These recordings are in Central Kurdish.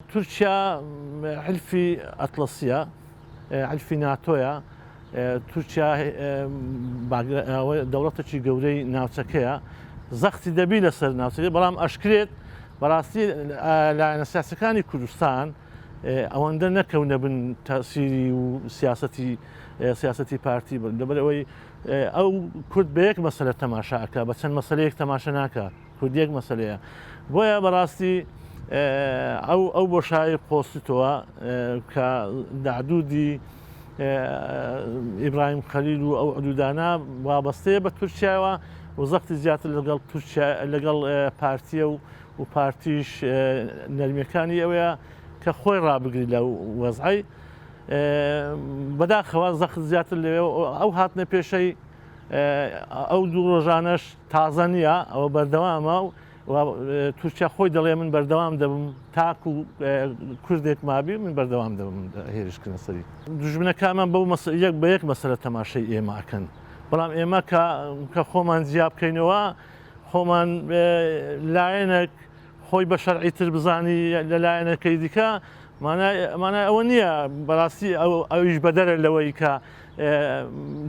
تورکیا حلفی ئەتڵەسیە، حلفی ناتۆیە، تورکیا دەوڵەتێکی گەورەی ناوچەکەیە، زەختی دەبی لەسەر ناوچەکە، بەڵام ئەشکرێت بەڕاستی لایەنە سیاسەکانی کوردستان ئەوەندە نەکەونە بن تەسیری و سیاسەتی سیاسەتی پارتی لەبەر ئەوەی ئەو کورد بە یەک مەسەلە تەماشا ئەکا بە چەند مەسەلەیەک تەماشا ناکا. کورد یەک مەسەلەیە بۆیە بەڕاستی ئەو ئەو بۆشایی قۆستەوە کە دەعدودی ئیبراهیم خەلیل و ئەو عدودانە وابەستەیە بە تورکیاوە و زەختی زیاتر لەگەڵ تورکیا لەگەڵ پارتیە و و پارتیش نەرمیەکانی ئەوەیە کە خۆی ڕابگری لە وەزعی بەداخەوە زەخت زیاتر لەوێ ئەو هاتنە پێشەی ئەو دوو ڕۆژانەش تازە نییە ئەوە بەردەوامە و تورکیا خۆی دەڵێ من بەردەوام دەبم تاکو کوردێک مابی من بەردەوام دەبم هێرشکردنە سەری دوژمنەکانمان بەو یەک بە یەک مەسەلە تەماشای ئێمە ئەکەن بەڵام ئێمە کە کە خۆمان جیا بکەینەوە خۆمان لایەنێک خۆی بە شەرعی تر بزانی لە لایەنەکەی دیکە مانای ئەوە نییە بەڕاستی ئەویش بەدەرە لەوەی کە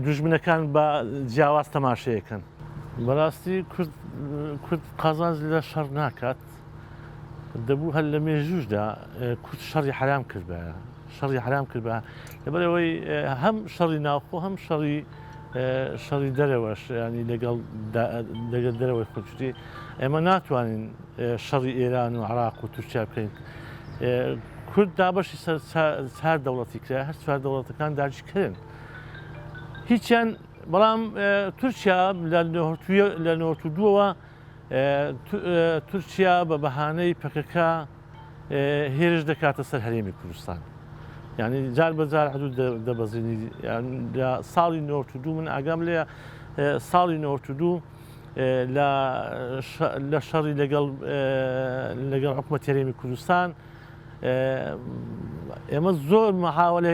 دوژمنەکان بە جیاواز تەماشەیەکەن. بەڕاستی کورد کورد قازانج لە شەڕ ناکات دەبوو هەر لە مێژووشدا کورد شەڕی حرام کردبایە شەڕی حرام کردبا لەبەرەوەی هەم شەڕی ناوخۆ هەم شەڕی شەڕی دەرەوەش ینی لەگەڵ لەگەڵ دەرەوەی خۆشتی ئێمە ناتوانین شەڕی ئێران و عراق و تورکیا بکەین کورد دابەشی سەر چار دەوڵەتی کرا هەر چوار دەوڵەتەکان داگیرکردن هیچیان بەڵام تورکیا لە نۆتودووەوە تورکیا بە بەهانەی پەکەکە هێرش دەکاتە سەر هەرێمی کوردستان یعنی جار بە جار حدود دەبەزینی لە ساڵی 92 من ئاگام لێ ساڵی 92 لە شەڕی لەگەڵ لەگەڵ حکوومەت هەرێمی کوردستان ئێمە زۆر محاولە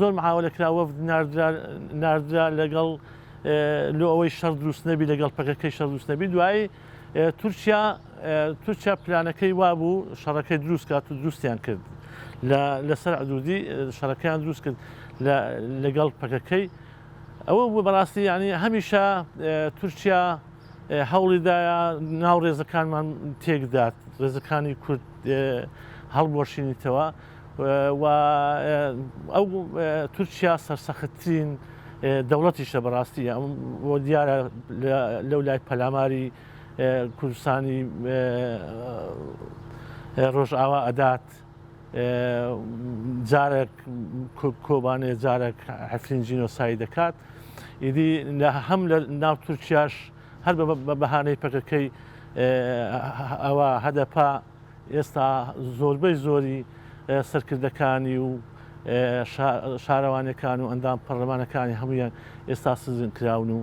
زۆر محاولە کرا وەفد ناردرا لەگەڵ لۆ ئەوەی شەڕ دروست نەبی لەگەڵ پەکەکەی شەڕ دروست نەبی دوایی تورکیا تورکیا پلانەکەی وابوو شەڕەکەی دروست کات و دروستیان کرد لەسەر عدودی شەڕەکەیان دروست کرد لەگەڵ پەکەکەی ئەوە بوو بەڕاستی یعنی هەمیشە تورکیا هەوڵیدایە ناو ڕێزەکانمان تێکدات ڕێزەکانی کورد هەڵبوەشینیتەوە و ئەو تورکیا سەرسەختترین دەوڵەتیشە بەڕاستی بۆ دیارە لەو لای پەلاماری کوردستانی ڕۆژئاوا ئەدات جارێک کۆبانێ جارێک عەفرین جینۆساید دەکات ئیدی هەم لە ناو تورکیاش هەر بە بەهانەی پەکەکەی ئەوە هەدەپە ئێستا زۆربەی زۆری سەرکردەکانی و شارەوانەکان و ئەندام پەرلەمانەکانی هەمویان ئێستا سزن کراون و.